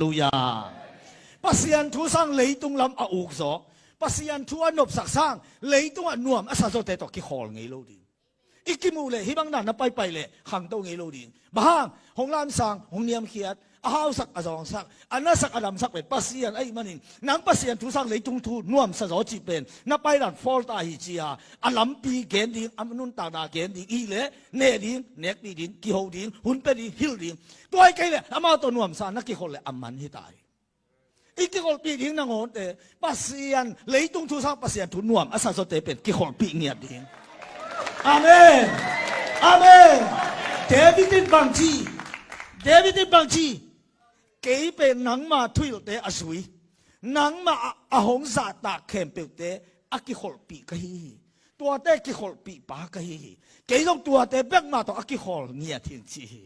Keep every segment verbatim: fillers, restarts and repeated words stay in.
Halleluiah. Pasian thu sang leitung lam a uk zaw, Pasian thu a nopsak sang leitungah nuam a sa zawte tawh kikhawl ngei lo ding. I kimuh leh hih bang dan na paipai leh khangto ngei lo ding. Bang hang, hong lamsang, hong niamkhiat, a hausak, a zawngsak, a nasak, a damsak pen Pasian ahih manin, nang Pasian thu sang leitung thu nuamsa zaw cih pen na paidan fault ahi ci-a, a lampi gen ding, a nuntakna gen ding, i leh neh ding, nekpih ding, kiho ding, hun pia ding, hilh ding. Tua hi kei leh amah tawh nuamsa na kikholh leh a man hi ta hi. I kikholhpih ding nangawnte, Pasian, leitung thu sang Pasian thu nuam a sa zawte pen kikholhpih ngiat ding. Amen. Amen. David in bang ci, David in bang ci, kei pen nangma thuhilhte a zui, nangma a, a hong zahtak khempeuhte a kikholhpih ka hi hi. Tuate kikholhpih pa ka hi hi. Kei zong tuate bekmah tawh a kikhawl ngiat hing ci hi.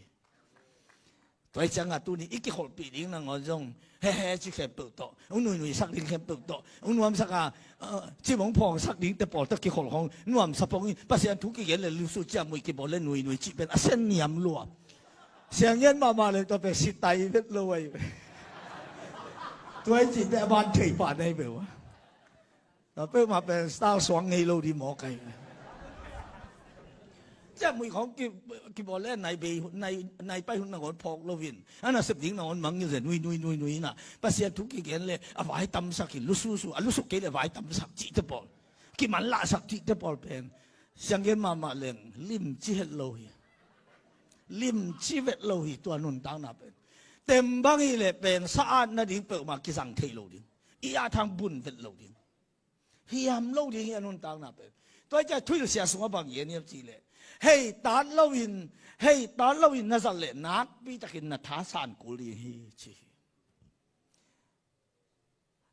Tua hi ciangah tuni i kikholhpih ding nangawn zong hehe ci khempeuh tawh, hong nuinui sak ding khempeuh tawh, hong nuamsak a, uh, cim hong phawngsak dingte pawl tawh kikholh hong nuamsa pong in, Pasian thu kigen le lusu ciah muih kibawl le nuinui cih pen a sen niam lua. Sianggen mahmah le tua pen sitai vet lo ahi ve. Tua hi cihte a ban thei pah na hi ve ua. Tua peuhmah pen star suang ngei lo ding mawk ahi. Ciah muih khawng ki, kibawl le nai bei, nai, nai pai hun nangawn phawk loin, a nasep ding nangawn mangngilh zen, nui, nui, nui, nui inah Pasian thu kigen le a vai tamsak hi, lususu, a lusuk kei le vai tamsak cihte pawl, kimanlahsak cihte pawl pen sianggen mahmah leng limci het lo hi. Limci vet lo hi tua nuntakna pen. Tem bang hi leh pen sa-at nading peuhmah kizang thei lo ding. I at hang bun vet lo ding. Hiam lo ding hi a nuntakna pen. Tua hi ciah thuhilhsia sungah bang gen hiam cih leh, hei tat loin, hei tat loin na zat leh nakpi takin na thasan kul ding hi ci hi.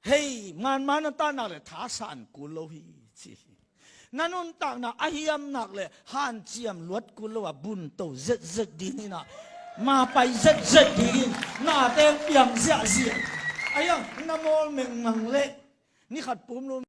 Hei manman na tanak leh thasan kul lo hi ci hi. Na nuntakna a hiam nak leh hanciam luat kul lo a bunto zetzet ding inah, mapai zetzet ding in, na teng piang ziahziah. A hiang na mawl mengmang leh ni khat pum lum